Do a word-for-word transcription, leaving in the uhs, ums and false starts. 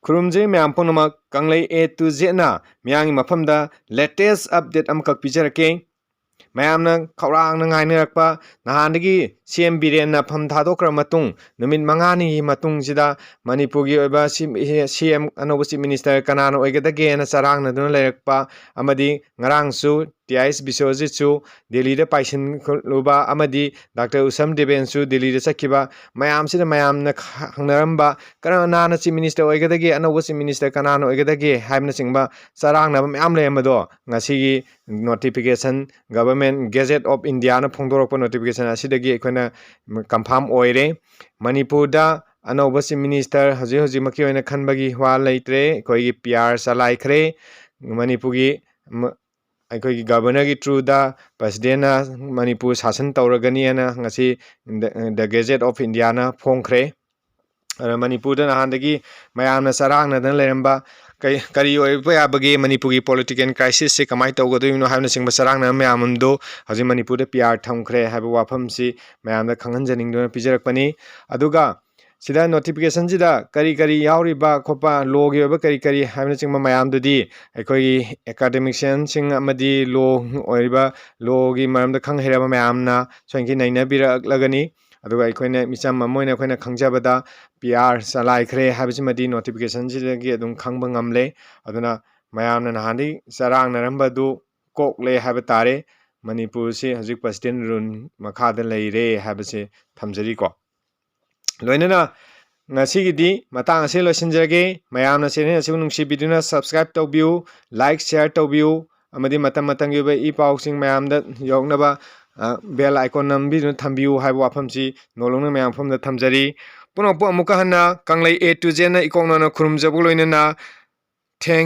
ꯈꯨꯔꯨꯝꯖꯩ ꯃꯌꯥꯝ ꯄꯨꯝꯅꯃꯛ꯫ ꯀꯪꯂꯩ A to Zꯅ ꯃꯤꯌꯥꯝꯒꯤ ꯃꯐꯝꯗ latest update ꯑꯃꯈꯛ ꯄꯤꯖꯔꯛꯀꯦ꯫ ꯃꯌꯥꯝꯅ ꯈꯧꯔꯥꯡꯅ ꯉꯥꯏꯅꯔꯛꯄ, ꯅꯍꯥꯟꯗꯒꯤ C M ꯕꯤꯔꯦꯟꯅ ꯐꯝ ꯊꯥꯗꯣꯛꯈ꯭ꯔ ꯃꯇꯨꯡ ꯅꯨꯃꯤꯠ ꯃꯉꯥꯅꯤꯒꯤ ꯃꯇꯨꯡꯁꯤꯗ ꯃꯅꯤꯄꯨꯔꯒꯤ ꯑꯣꯏꯕ C M, ꯑꯅꯧꯕ Chief Minister ꯀꯅꯥꯅ ꯑꯣꯏꯒꯗꯒꯦꯅ ꯆꯔꯥꯡꯅꯗꯨꯅ ꯂꯩꯔꯛꯄ ꯑꯃꯗꯤ ꯉꯔꯥꯡꯁꯨ T I S ꯕꯤꯁ꯭ꯋꯖꯤꯠꯁꯨ ꯗꯦꯜꯂꯤꯗ ꯄꯥꯏꯁꯤꯟꯂꯨꯕ ꯑꯃꯗꯤ ꯗꯥꯛꯇꯔ ꯎꯁꯝ ꯗꯦꯕꯦꯟꯁꯨ ꯗꯦꯜꯂꯤꯗ ꯆꯠꯈꯤꯕ ꯃꯌꯥꯝꯁꯤꯗ ꯃꯌꯥꯝꯅ ꯈ-, ꯍꯪꯅꯔꯝꯕ ꯀꯅꯥꯅ Chief Minister ꯑꯣꯏꯒꯗꯒꯦ, ꯑꯅꯧꯕ Chief Minister ꯀꯅꯥꯅ ꯑꯣꯏꯒꯗꯒꯦ ꯍꯥꯏꯕꯅꯆꯤꯡꯕ ꯆꯔꯥꯡꯅꯕ ꯃꯌꯥꯝ ꯂꯩꯔꯝꯕꯗꯣ ꯉꯁꯤꯒꯤ notification, Government Gazette of Indiaꯅ ꯐꯣꯡꯗꯣꯔꯛꯄ notification ꯑꯁꯤꯗꯒꯤ ꯑꯩꯈꯣꯏꯅ confirm ꯑꯣꯏꯔꯦ꯫ ꯃꯅꯤꯄꯨꯔꯗ ꯑꯅꯧꯕ Chief Minister ꯍꯧꯖꯤꯛ ꯍꯧꯖꯤꯛꯃꯛꯀꯤ ꯑꯣꯏꯅ ꯈꯟꯕꯒꯤ ꯋꯥ ꯂꯩꯇ꯭ꯔꯦ꯫ ꯑꯩꯈꯣꯏꯒꯤ P R ꯆꯂꯥꯏꯈ꯭ꯔꯦ꯫ ꯃꯅꯤꯄꯨꯔꯒꯤ ꯃ-, ꯑꯩꯈꯣꯏꯒꯤ Governorꯒꯤ throughꯗ Presidentꯅ ꯃꯅꯤꯄꯨꯔ ꯁꯥꯁꯟ ꯇꯧꯔꯒꯅꯤ ꯍꯥꯏꯅ ꯉꯁꯤ The, The Gazette of Indiaꯅ ꯐꯣꯡꯈ꯭ꯔꯦ꯫ ꯑꯗꯨꯅ ꯃꯅꯤꯄꯨꯔꯗ ꯅꯍꯥꯟꯗꯒꯤ ꯃꯌꯥꯝꯅ ꯆꯔꯥꯡꯅꯗꯅ ꯂꯩꯔꯝꯕ ꯀꯩ, ꯀꯔꯤ ꯑꯣꯏꯕ ꯌꯥꯕꯒꯦ, ꯃꯅꯤꯄꯨꯔꯒꯤ political crisisꯁꯦ ꯀꯃꯥꯏꯅ ꯇꯧꯒꯗꯣꯏꯅꯣ ꯍꯥꯏꯕꯅꯆꯤꯡꯕ ꯆꯔꯥꯡꯅꯕ ꯃꯌꯥꯝ ꯑꯗꯨ ꯍꯧꯖꯤꯛ ꯃꯅꯤꯄꯨꯔꯗ P R ꯊꯝꯈ꯭ꯔꯦ ꯍꯥꯏꯕ ꯋꯥꯐꯝꯁꯤ ꯃꯌꯥꯝꯗ ꯈꯪꯍꯟꯖꯅꯤꯡꯗꯨꯅ ꯄꯤꯖꯔꯛꯄꯅꯤ꯫ ꯑꯗꯨꯒ ꯁꯤꯗ notificationꯁꯤꯗ ꯀꯔꯤ ꯀꯔꯤ ꯌꯥꯎꯔꯤꯕ ꯈꯣꯠꯄ, lawꯒꯤ ꯑꯣꯏꯕ ꯀꯔꯤ ꯀꯔꯤ ꯍꯥꯏꯕꯅꯆꯤꯡꯕ ꯃꯌꯥꯝꯗꯨꯗꯤ ꯑꯩꯈꯣꯏꯒꯤ academicianꯁꯤꯡ ꯑꯃꯗꯤ law ꯑꯣꯏꯔꯤꯕ, lawꯒꯤ ꯃꯔꯝꯗ ꯈꯪ ꯍꯩꯔꯕ ꯃꯌꯥꯝꯅ ꯁꯣꯏꯗꯅ ꯅꯩꯅꯕꯤꯔꯛꯂꯒꯅꯤ꯫ ꯑꯗꯨꯒ ꯑꯩꯈꯣꯏꯅ ꯃꯤꯆꯝ ꯑꯃ ꯑꯣꯏꯅ ꯑꯩꯈꯣꯏꯅ ꯈꯪꯖꯕꯗ P R ꯆꯂꯥꯏꯈ꯭ꯔꯦ ꯍꯥꯏꯕꯁꯤꯃꯗꯤ notificationꯁꯤꯗꯒꯤ ꯑꯗꯨꯝ ꯈꯪꯕ ꯉꯝꯂꯦ꯫ ꯑꯗꯨꯅ ꯃꯌꯥꯝꯅ ꯅꯍꯥꯟꯗꯒꯤ ꯆꯔꯥꯡꯅꯔꯝꯕꯗꯨ ꯀꯣꯛꯂꯦ ꯍꯥꯏꯕ ꯇꯥꯔꯦ꯫ ꯃꯅꯤꯄꯨꯔꯁꯤ ꯍꯧꯖꯤꯛ President rule ꯃꯈꯥꯗ ꯂꯩꯔꯦ ꯍꯥꯏꯕꯁꯦ ꯊꯝꯖꯔꯤꯀꯣ꯫ ꯂꯣꯏꯅꯅ ꯉꯁꯤꯒꯤꯗꯤ ꯃꯇꯥꯡ ꯑꯁꯤ ꯂꯣꯏꯁꯤꯟꯖꯔꯒꯦ꯫ ꯃꯌꯥꯝꯅ channel ꯑꯁꯤꯕꯨ ꯅꯨꯡꯁꯤꯕꯤꯗꯨꯅ subscribe ꯇꯧꯕꯤꯌꯨ, like, share ꯇꯧꯕꯤꯌꯨ, ꯑꯃꯗꯤ ꯃꯇꯝ ꯃꯇꯝꯒꯤ ꯑꯣꯏꯕ ꯏ ꯄꯥꯎꯁꯤꯡ ꯃꯌꯥꯝꯗ ꯌꯧꯅꯕ, ꯑ, bell icon ꯅꯝꯕꯤꯗꯨꯅ ꯊꯝꯕꯤꯌꯨ ꯍꯥꯏꯕ ꯋꯥꯐꯝꯁꯤ ꯅꯣꯜꯂꯨꯛꯅ ꯃꯌꯥꯝ ꯃꯐꯝꯗ ꯊꯝꯖꯔꯤ꯫ ꯄꯨꯝꯅꯃꯛꯄꯨ ꯑꯃꯨꯛꯀ ꯍꯟꯅ ꯀꯪꯂꯩ A to Zꯅ ꯏꯀꯣꯛꯅꯅ ꯈꯨꯔꯨꯝꯖꯕꯒ ꯂꯣꯏꯅꯅ thank you꯫